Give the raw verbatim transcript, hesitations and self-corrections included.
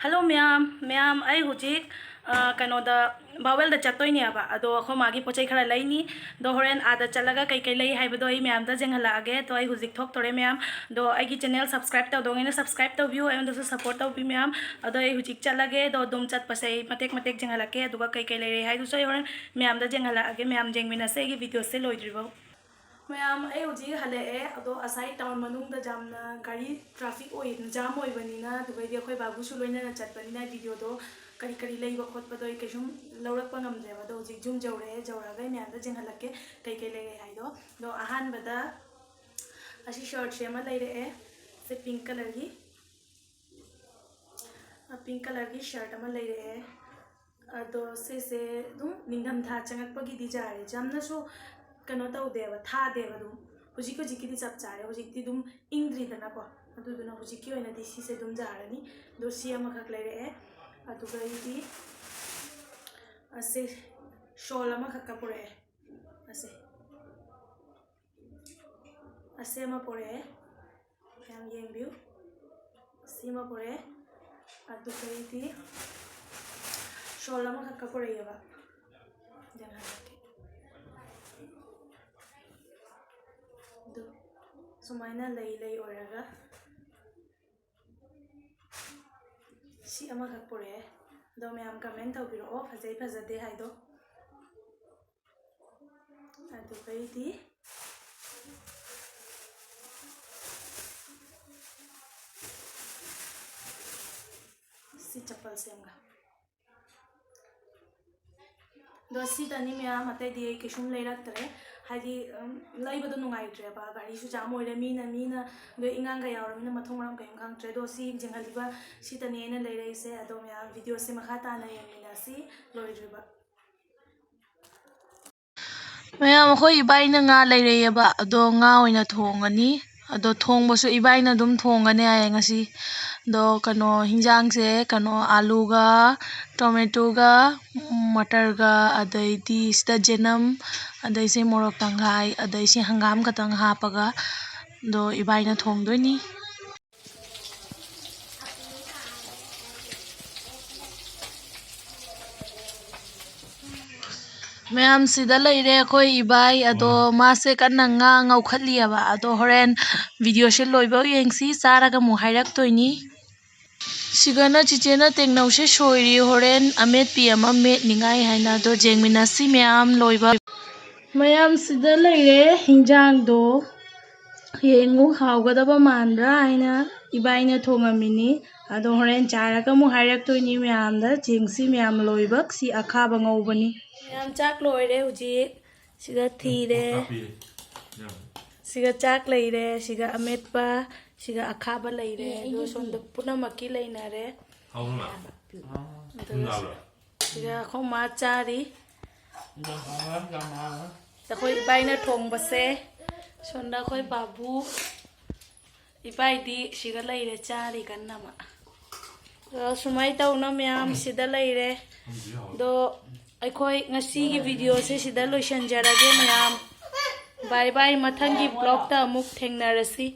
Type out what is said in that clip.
Hello ꯃꯌꯥꯝ, ꯃꯌꯥꯝ, ꯑꯩ ꯍꯧꯖꯤꯛ, ꯑ, ꯀꯩꯅꯣꯗ, ꯚꯥꯋꯦꯜꯗ ꯆꯠꯇꯣꯏꯅꯦꯕ꯫ ꯑꯗꯣ ꯑꯩꯈꯣꯏ ꯃꯥꯒꯤ ꯄꯣꯠ ꯆꯩ ꯈꯔ ꯂꯩꯅꯤ꯫ ꯑꯗꯣ ꯍꯣꯔꯦꯟ ꯑꯥꯗ ꯆꯠꯂꯒ ꯀꯩꯀꯩ ꯂꯩ ꯍꯥꯏꯕꯗꯣ ꯑꯩ ꯃꯌꯥꯝꯗ ꯌꯦꯡꯍꯜꯂꯛꯑꯒꯦ꯫ ꯑꯗꯣ ꯑꯩ ꯍꯧꯖꯤꯛ ꯊꯣꯛꯇꯣꯔꯦ ꯃꯌꯥꯝ꯫ ꯑꯗꯣ ꯑꯩꯒꯤ channel subscribe ꯇꯧꯗꯧꯉꯩꯅ subscribe ꯇꯧꯕꯤꯌꯨ, ꯑꯩꯉꯣꯟꯗꯁꯨ support ꯇꯧꯕꯤꯌꯨ ꯃꯌꯥꯝ꯫ ꯑꯗꯣ ꯑꯩ ꯍꯧꯖꯤꯛ ꯆꯠꯂꯒꯦ꯫ ꯑꯗꯣ ꯑꯗꯨꯝ ꯆꯠꯄꯁꯦ ꯑꯩ ꯃꯇꯦꯛ ꯃꯇꯦꯛ ꯌꯦꯡꯍꯜꯂꯛꯀꯦ꯫ ꯑꯗꯨꯒ ꯀꯩꯀꯩ ꯂꯩꯔꯦ ꯍꯥꯏꯗꯨꯁꯨ ꯑꯩ ꯍꯣꯔꯦꯟ ꯃꯌꯥꯝꯗ ꯌꯦꯡꯍꯜꯂꯛꯑꯒꯦ꯫ ꯃꯌꯥꯝ ꯌꯦꯡꯃꯤꯟꯅꯁꯦ ꯑꯩꯒꯤ videoꯁꯦ ꯂꯣꯏꯗ꯭ꯔꯤꯐꯥꯎ꯫ ꯃꯌꯥꯝ, ꯑꯩ ꯍꯧꯖꯤꯛ ꯍꯜꯂꯛꯑꯦ꯫ ꯑꯗꯣ ꯉꯁꯥꯏ town ꯃꯅꯨꯡꯗ ꯌꯥꯝꯅ ꯒꯥꯔꯤ traffic ꯑꯣꯏ, jam ꯑꯣꯏꯕꯅꯤꯅ, ꯑꯗꯨꯒꯩꯗꯤ ꯑꯩꯈꯣꯏ ꯕꯥꯕꯨꯁꯨ ꯂꯣꯏꯅꯅ ꯆꯠꯄꯅꯤꯅ videoꯗꯣ ꯀꯔꯤ ꯀꯔꯤ ꯂꯩꯕ ꯈꯣꯠꯄꯗꯣ ꯑꯩ ꯀꯩꯁꯨꯝ ꯂꯧꯔꯛꯄ ꯉꯝꯗ꯭ꯔꯦꯕ꯫ ꯑꯗꯣ ꯍꯧꯖꯤꯛ ꯌꯨꯝ ꯌꯧꯔꯛꯑꯦ, ꯌꯧꯔꯛꯑꯒ ꯑꯩ ꯃꯌꯥꯝꯗ ꯌꯦꯡꯍꯜꯂꯛꯀꯦ ꯀꯩ ꯀꯩ ꯂꯩꯔꯦ ꯍꯥꯏꯗꯣ꯫ ꯑꯗꯣ ꯑꯍꯥꯟꯕꯗ ꯑꯁꯤ shirtꯁꯦ ꯑꯃ ꯂꯩꯔꯛꯑꯦ, ꯁꯤ pink colourꯒꯤ, pink colourꯒꯤ shirt ꯑꯃ ꯂꯩꯔꯛꯑꯦ꯫ ꯑꯗꯣ ꯁꯤꯁꯦ ꯑꯗꯨꯝ ꯅꯤꯡꯊꯝꯊꯥ ꯆꯪꯉꯛꯄꯒꯤꯗꯤ ꯌꯥꯔꯦ, ꯌꯥꯝꯅꯁꯨ ꯀꯩꯅꯣ ꯇꯧꯗꯦꯕ, ꯊꯥꯗꯦꯕ꯫ ꯑꯗꯨꯝ ꯍꯧꯖꯤꯛ ꯍꯧꯖꯤꯛꯀꯤꯗꯤ ꯆꯞ ꯆꯥꯔꯦ, ꯍꯧꯖꯤꯛꯇꯤ ꯑꯗꯨꯝ ꯏꯪꯗ꯭ꯔꯤꯗꯅꯀꯣ꯫ ꯑꯗꯨꯗꯨꯅ ꯍꯧꯖꯤꯛꯀꯤ ꯑꯣꯏꯅꯗꯤ ꯁꯤꯁꯦ ꯑꯗꯨꯝ ꯌꯥꯔꯅꯤ꯫ ꯑꯗꯣ ꯁꯤ ꯑꯃꯈꯛ ꯂꯩꯔꯛꯑꯦ꯫ ꯑꯗꯨꯒ ꯑꯩꯗꯤ ꯑꯁꯦ shawl ꯑꯃꯈꯛꯀ ꯄꯨꯔꯛꯑꯦ꯫ ꯑꯁꯦ ꯑꯁꯦ ꯑꯃ ꯄꯨꯔꯛꯑꯦ꯫ ꯌꯥꯝ ꯌꯦꯡꯕꯤꯌꯨ꯫ ꯁꯤꯃ ꯄꯨꯔꯛꯑꯦ꯫ ꯑꯗꯨꯗꯩꯗꯤ shawl ꯑꯃꯈꯛꯀ ꯄꯨꯔꯛꯑꯦꯕ꯫ ꯌꯦꯡꯍꯜꯂꯛꯀꯦ꯫ ꯑꯗꯨ ꯁꯨꯃꯥꯏꯅ ꯂꯩ ꯂꯩ ꯑꯣꯏꯔꯒ ꯁꯤ ꯑꯃꯈꯛ ꯄꯨꯔꯛꯑꯦ꯫ ꯑꯗꯣ ꯃꯌꯥꯝ comment ꯇꯧꯕꯤꯔꯛꯑꯣ, ꯐꯖꯩ ꯐꯖꯗꯦ ꯍꯥꯏꯗꯣ꯫ ꯑꯗꯨꯒꯩꯗꯤ ꯁꯤ ꯆꯄꯜ ꯁꯦꯝꯒ꯫ ꯑꯗꯣ ꯁꯤꯇꯅꯤ ꯃꯌꯥꯝ, ꯑꯇꯩꯗꯤ ꯑꯩ ꯀꯩꯁꯨꯝ ꯂꯩꯔꯛꯇ꯭ꯔꯦ꯫ ꯍꯥꯏꯗꯤ, ꯎꯝ, ꯂꯩꯕꯗꯣ ꯅꯨꯡꯉꯥꯏꯇ꯭ꯔꯦꯕ, ꯒꯥꯔꯤꯁꯨ jam ꯑꯣꯏꯔꯦ, ꯃꯤꯅ, ꯃꯤꯅ ꯑꯗꯣ ꯏꯉꯥꯡꯒ ꯌꯥꯎꯔꯕꯅꯤꯅ ꯃꯊꯣꯡ ꯃꯔꯝ ꯀꯔꯤꯝ ꯈꯪꯗ꯭ꯔꯦ꯫ ꯑꯗꯣ ꯁꯤ ꯌꯦꯡꯍꯜꯂꯤꯕ ꯁꯤꯇꯅꯤ ꯑꯩꯅ ꯂꯩꯔꯛꯏꯁꯦ꯫ ꯑꯗꯣ ꯃꯌꯥꯝ videoꯁꯦ ꯃꯈꯥ ꯇꯥꯅ ꯌꯦꯡꯃꯤꯟꯅꯁꯤ ꯂꯣꯏꯗ꯭ꯔꯤꯕ꯫ ꯃꯌꯥꯝ, ꯑꯩꯈꯣꯏ ꯏꯕꯥꯏꯅ ꯉꯥ ꯂꯩꯔꯛꯑꯦꯕ, ꯑꯗꯣ ꯉꯥ ꯑꯣꯏꯅ ꯊꯣꯡꯉꯅꯤ꯫ ꯑꯗꯣ ꯊꯣꯡꯕꯁꯨ ꯏꯕꯥꯏꯅ ꯑꯗꯨꯝ ꯊꯣꯡꯒꯅꯤ ꯍꯥꯏꯌꯦ ꯉꯁꯤ꯫ ꯑꯗꯣ ꯀꯩꯅꯣ, ꯍꯤꯟꯖꯥꯡꯁꯦ ꯀꯩꯅꯣ, ꯑꯂꯨꯒ, tomatoꯒ, ꯃꯇꯔꯒ, ꯑꯗꯩꯗꯤ ꯁꯤꯗ ꯆꯅꯝ, ꯑꯗꯩ ꯁꯤ ꯃꯣꯔꯣꯛ ꯇꯪꯈꯥꯏ, ꯑꯗꯩ ꯁꯤ ꯍꯪꯒꯥꯝ ꯈꯛꯇꯪ ꯍꯥꯞꯄꯒ ꯑꯗꯣ ꯏꯕꯥꯏꯅ ꯊꯣꯡꯗꯣꯏꯅꯤ꯫ ꯃꯌꯥꯝꯁꯤꯗ ꯂꯩꯔꯦ ꯑꯩꯈꯣꯏ ꯏꯕꯥꯏ, ꯑꯗꯣ ꯃꯥꯁꯦ ꯀꯟꯅ ꯉꯥ ꯉꯧꯈꯠꯂꯤꯑꯕ꯫ ꯑꯗꯣ ꯍꯣꯔꯦꯟ ꯚꯤꯗꯤꯑꯣꯁꯦ ꯂꯣꯏꯕ ꯌꯦꯡꯁꯤ, ꯆꯥꯔꯒ ꯑꯃꯨꯛ ꯍꯥꯏꯔꯛꯇꯣꯏꯅꯤ꯫ ꯁꯤꯒꯅ ꯆꯤꯆꯦꯅ ꯇꯦꯡꯅꯧꯁꯦ ꯁꯣꯏꯔꯤ, ꯍꯣꯔꯦꯟ ꯑꯃꯦꯠꯄꯤ ꯑꯃ ꯃꯦꯠꯅꯤꯡꯉꯥꯏ ꯍꯥꯏꯅ꯫ ꯑꯗꯣ ꯌꯦꯡꯃꯤꯟꯅꯁꯤ ꯃꯌꯥꯝ ꯂꯣꯏꯕ꯫ ꯃꯌꯥꯝꯁꯤꯗ ꯂꯩꯔꯦ ꯍꯤꯟꯖꯥꯡꯗꯣ꯫ ꯌꯦꯡꯉꯨ, ꯍꯥꯎꯒꯗꯕ ꯃꯥꯟꯕ꯭ꯔꯥ ꯍꯥꯏꯅ ꯏꯕꯥꯏꯅ ꯊꯣꯡꯉꯝꯃꯤꯅꯤ꯫ ꯑꯗꯣ ꯍꯣꯔꯦꯟ ꯆꯥꯔꯒ ꯑꯃꯨꯛ ꯍꯥꯏꯔꯛꯇꯣꯏꯅꯤ ꯃꯌꯥꯝꯗ꯫ ꯌꯦꯡꯁꯤ ꯃꯌꯥꯝ ꯂꯣꯏꯕ꯫ ꯁꯤ ꯑꯈꯥꯕ ꯉꯧꯕꯅꯤ꯫ ꯃꯌꯥꯝ ꯆꯥꯛ ꯂꯣꯏꯔꯦ ꯍꯧꯖꯤꯛ꯫ ꯁꯤꯒ ꯊꯤꯔꯦ꯫ ꯁꯤꯒ ꯆꯥꯛ ꯂꯩꯔꯦ꯫ ꯁꯤꯒ ꯑꯃꯦꯠꯄ꯫ ꯁꯤꯒ ꯑꯈꯥꯕ ꯂꯩꯔꯦ꯫ ꯑꯗꯣ ꯁꯣꯝꯗ ꯄꯨꯝꯅꯃꯛꯀꯤ ꯂꯩꯅꯔꯦ꯫ ꯑꯗꯨꯒ ꯁꯤꯒ ꯑꯩꯈꯣꯏ ꯃꯥ ꯆꯥꯔꯤ꯫ ꯑꯩꯈꯣꯏ ꯏꯕꯥꯏꯅ ꯊꯣꯡꯕꯁꯦ꯫ ꯁꯣꯝꯗ ꯑꯩꯈꯣꯏ ꯕꯥꯕꯨ꯫ ꯏꯕꯥꯏꯗꯤ ꯁꯤꯒ ꯂꯩꯔꯦ, ꯆꯥꯔꯤ ꯀꯟꯅ ꯑꯃ꯫ ꯑꯗꯣ ꯁꯨꯃꯥꯏꯅ ꯇꯧꯅ ꯃꯌꯥꯝ ꯁꯤꯗ ꯂꯩꯔꯦ꯫ ꯑꯗꯣ ꯑꯩꯈꯣꯏ ꯉꯁꯤꯒꯤ ꯚꯤꯗꯤꯑꯣꯁꯦ ꯁꯤꯗ ꯂꯣꯏꯁꯤꯟꯖꯔꯒꯦ ꯃꯌꯥꯝ꯫ ꯕꯥꯏ ꯕꯥꯏ, ꯃꯊꯪꯒꯤ ꯕ꯭ꯂꯣꯛꯇ ꯑꯃꯨꯛ ꯊꯦꯡꯅꯔꯁꯤ꯫